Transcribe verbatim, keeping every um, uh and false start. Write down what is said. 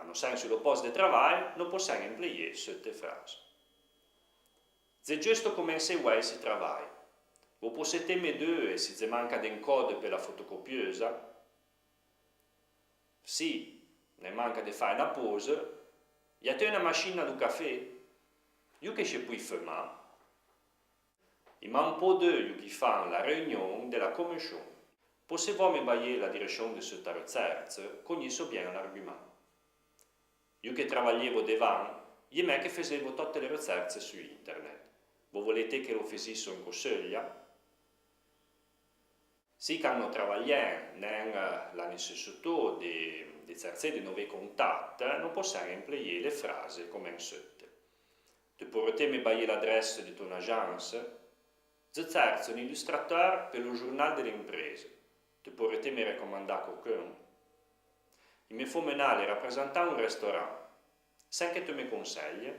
Can no sen su lo post de travail, no posen empleié seute frase. Dze djusto comensé ouèi se travail. Vo posseteme deue si dze manca d'encode pe la fotocopieuse? Si, ne manca de fé na pose. Y a-te na machina do café? Iù que che pui femà. I man po deue iù qui fan la reunion de la commission. Possevome baillé la direcchon de seutta recerce, cognesso bien l'argument. Iù que travaillevo devan, y é me que fesevo totte le recerce su internet. Vo volete que lo fesisso inco seuglia? Si can no travaillen, nen la necessitó de, de cercé de nové contatte, no posen empleié le frase comen seute. Te porreteme baillé l'adresse de ton agence? Dze cerce un illustrateur pe lo journal de l'emprese. Te porreteme recomandà coqueun? I me fo mená le rapresentà un restaurant. Sen que te me conseille?